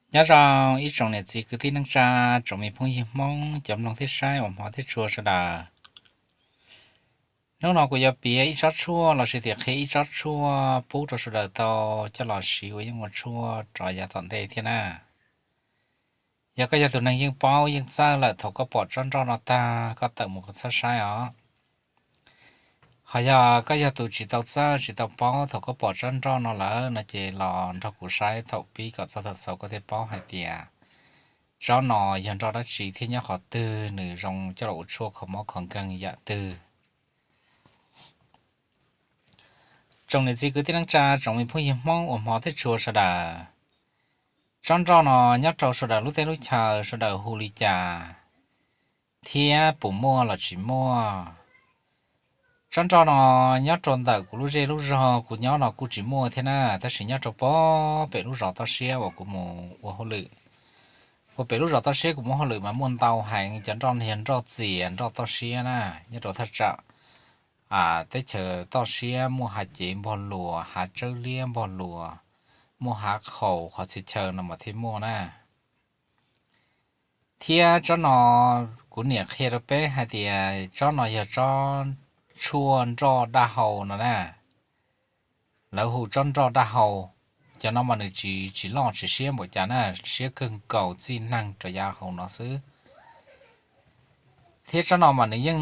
Nyob zoo ib tsoom niam txiv kwv tij neej tsa, tsoom me phooj ywg Hmoob cov mloog thiab saib uas hmov thiab tshua sawv daws. Hnub no kuv yuav piav ib tsob tshuaj lossis tias qhia ib tsob tshuaj pub rau sawv daws tau coj los siv ua yeeb ua tshuaj rov yav tom ntej thiab na. Yog koj yog tus neeg yeej paub yeej txawj lawm, thaum koj pom tsob nroj no tag koj tawm mus koj txhob saib os. Ho yog koj yog tus tsis tau txawj tsis tau paub, thaum koj pom tsob nroj no lawm no ces los nrog kuv saib thaum pib kom txog thaum xaus koj thiaj paub hais tias tsob no yog nroj dab tsi thiab nyob qhov twg, nws zoo coj los ua tshuaj kho mob kho nkeeg yam twg. Tsoom niam txiv kwv tij neej tsa, tsoom me phooj ywg Hmoob uas hmov thiab tshua sawv daws, tsob nroj no nyob rau sawv daws lub teb lub chaw sawv daws hu li cas thiab puas muaj los tsis muaj? Tsob nroj no nyob rau ntawm kuv lub zej lub zog kuv nyob no kuj tsis muaj thiab na, tab sis nyob rau pem lub zos toj siab uas kuv mus ua hauj lwm, ua pem lub zos toj siab kuv mus ua hauj lwm mas muaj ntau heev cov nroj, yog nroj txias nroj toj siab na. Nyob rau thaj tsam teb chaws toj siab muaj hav cev npog luas, hav tsawb liab npog luas, muaj hav qhaus qhov txhia chaw no mas thiaj muaj na. Thiab tsob no kuv niam qhia rau peb hais tias tsob no yog tsob tshuaj nroj daj hau no na. Lawv hu tsob nroj daj hau. Cov no mas nws tsis, tsis loj tsis siab npaum cas na, siab kawg nkaus txij neeg rau yav hauv no xwb. Thiab tsob no mas nws yeej,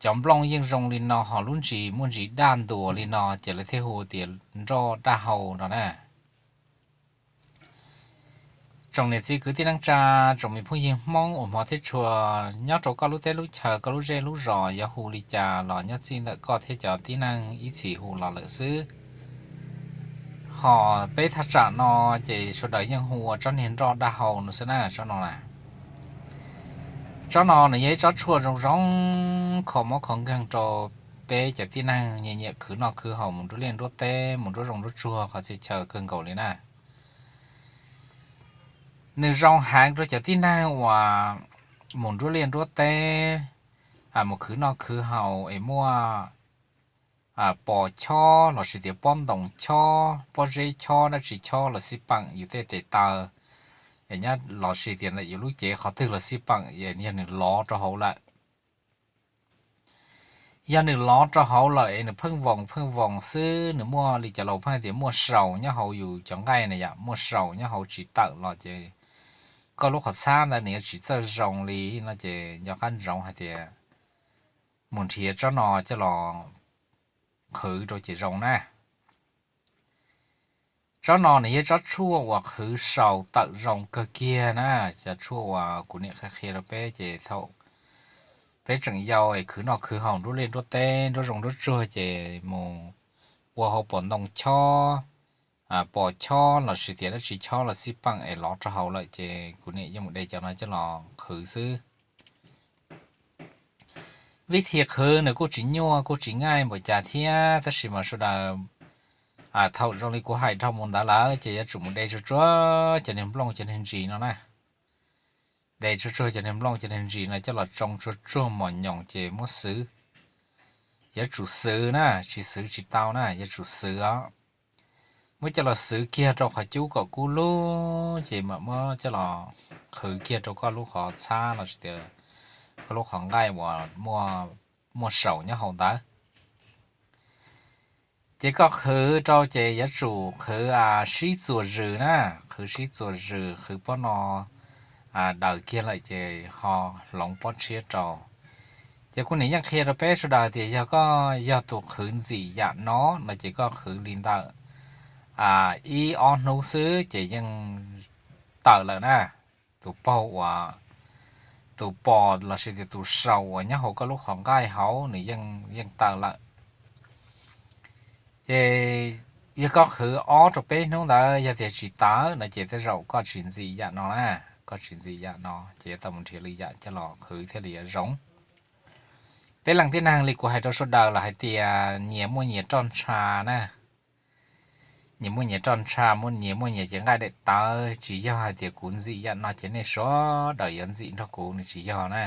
cov nplooj yeej zoo li no, ho lub ntsis muaj ntsis daj ntuas li no ces lawv thiaj hu tias nroj daj hau no na. Tsoom niam txiv kwv tij neej tsa, tsoom me phooj ywg Hmoob uas hmov thiab tshua, nyob rau koj lub teb lub chaw koj lub zej lub zos yuav hu li cas los nyob txij ntawm koj thiab cov tib neeg ib txhis hu los lawm xwb. Ho peb thaj tsam no ces sawv daws yeej hu ua tsob niag nroj daj hau no xwb na, tsob no na. Tsob no nws yog ib tsob tshuaj zoo zoo kho mob kho nkeeg rau peb cov tib neeg nyiam nyiam khwv noj khwv haus mus nruab liaj nruab teb mus nruab zoo nruab tsuag qhov txhia chaw kawg nkaus li na. Nws zoo heev rau cov tib neeg uas mus nruab liaj nruab teb, mus khwv noj khwv haus es muaj pos chob lossis tias pob ntoos chob, pob zeb chob, dab tsi chob los xij peem yus tej tes taw, nyob lossis tias ntawm yus lub cev qhov twg los xij peem, yog nws lov rau hauv lawm. Yog nws lov rau hauv lawm es nws pheej voos pheej voos xwb, nws muaj li cov laus pheej tias muaj saus nyob hauv yus cov nqaij na yom, muaj saus nyob hauv tsis tawm los ces koj lub qhov txhab ntawd nws yuav tsis txawj zoo li no ces nco qab ntsoov hais tias mus nrhiav tsob no coj los qhwv rau ces zoo na. Tsob no nws yog tsob tshuaj uas qhwv saus tawm zoo kawg kiag na. Cov tshuaj uas kuv niam qhia qhia rau peb ces thaum peb tseem yau es khwv noj khwv haus nruab liaj nruab teb nruab zoo nruab tsuag ces mus ua hauv pos ntoo chob, pos chob lossis tias dab tsi chob los xij peem es lov rau hauv lawm ces kuv niam yeej mus de cov no coj los qhwv xwb. Vib thi qhwv nws kuj tsis nyuaj kuj tsis ngaij npaum cas thiab, tab sis mas sawv daws thaum zoo li kuv hais dhau mus ntawd lawm ces yuav tsum mus de tsuag tsuag cov niag nplooj cov niag ntsis no na. De tsuag tsuag cov niag nplooj cov niag ntsis no coj los tsoo tsuag tsuag mos nyoos ces muab xwv. Yuav tsum xwv na, tsis xwv tsis tau na, yuav tsum xwv os. Muab coj los xwv kiag rau qhov cub kom kub lug ces mam muab coj los qhwv kiag rau koj lub qhov txhab lossis tias koj lub qhov nqaij uas muaj saum nyob hauv ntawd. Ces koj qhwv rau ces yuav tsum qhwv sib txuas zws na, qhwv sib txuas zws, qhwv pob no daws kiag lawm ces ho hloov pob tshiab rau. Ces kuv niam yeej qhia rau peb sawv daws tias yog koj yog tus qhwv ntxim yam no no ces koj qhwv li ntawm ib ob hnub xwb ces yeej tawm lawm na. Tus paug uas, tus pos lossis tias tus saus uas nyob hauv koj lub qhov nqaij hauv nws yeej tawm lawm. Ces yog koj qhwv ob rau peb hnub ntawd yog tias tsis tawm no ces tej zaum koj tsis ntxim yam no na, koj tsis ntxim yam no ces yuav tau mus nrhiav lwm yam coj los qhwv thiaj li yuav zoo. Peb leej tib neeg li kuv hais rau sawv daws los hais tias nyias muaj nyias roj ntsha na. Nyias muaj nyias roj ntsha, nyias muaj nyias cev nqaij daim tawv, tsis yog hais tias kuv ntxim yam no ces nej sawv daws yuav ntxim nrog kuv, nws tsis yog na.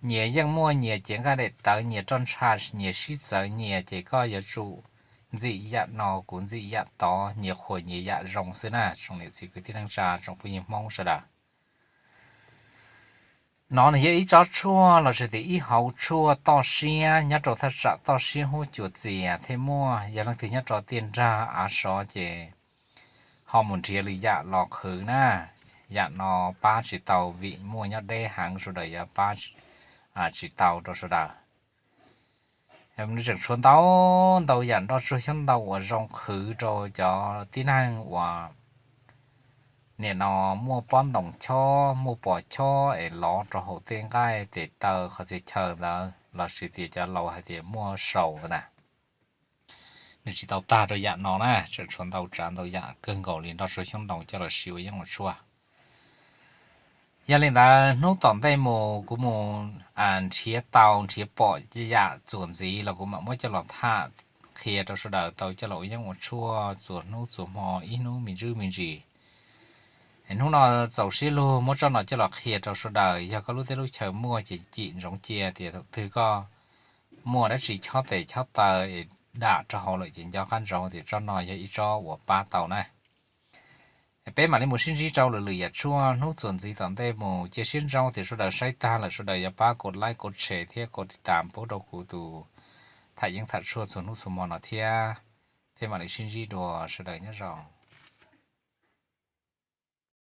Nyias yeej muaj nyias cev nqaij daim tawv, nyias roj ntsha, nyias sib txawv nyias ces koj yuav tsum ntxim yam no kuv ntxim yam tod, nyias qhuas nyias yam zoo xwb na tsoom niam txiv kwv tij neej tsa tsoom phooj ywg Hmoob sawv daws. No nws yog ib tsob tshuaj los sis tias ib hauv tshuaj toj siab nyob rau thaj tsam toj siab huab cua txias thiaj muaj. Yog leej twg nyob rau tiaj nrag av sov ces ho mus nrhiav lwm yam los qhwv na. Yam no pab tsis tau vim muaj nyob deb heev, sawv daws yuav pab tsis tau rau sawv daws. Nws tseem tshuav ntau ntau yam nroj tsuag xyoob ntoo uas zoo qhwv rau cov tib neeg uas nim no muaj pob ntoos chob, muaj pos chob es lov rau hauv tej nqaij tes taw qhov txhia chaw ntawd los sis tias cov laus hais tias muaj saus na. Nws tsis tau tag rau yam no na, tseem tshuav ntau tsav ntau yam kawg nkaus li nroj tsuag xyoob ntoo coj los siv ua yeeb ua tshuaj. Yog li ntawd hnub tom ntej mus kuv mus nrhiav tau nrhiav pom yam txuas ntxiv los kuv mam muab coj los tham qhia rau sawv daws tau coj los ua yeeb ua tshuaj txhua hnub txhua hmo ib hnub me ntsis me ntsis. Hnub no txaus siab lug muab tsob no coj los qhia rau sawv daws, yog koj lub teb lub chaw muaj ces cim ntsoov cia tias thaum twg koj muaj dab tsi chob tes chob taw es dam rau hauv lawm ces nco qab ntsoov tias tsob no yog ib tsob uas pab tau na. Peb mam li mus sib ntsib rau lwm lwm yam tshuaj hnub txuas ntxiv tom ntej mus. Cia siab ntsoov tias sawv daws saib tag lawm sawv daws yuav pab kom like kom share thiab kom tiv tam pub rau kuv tus tham yeeb tham tshuaj txhua hnub txhua hmo no thiab. Peb mam li sib ntsib dua, sawv daws nyob zoo.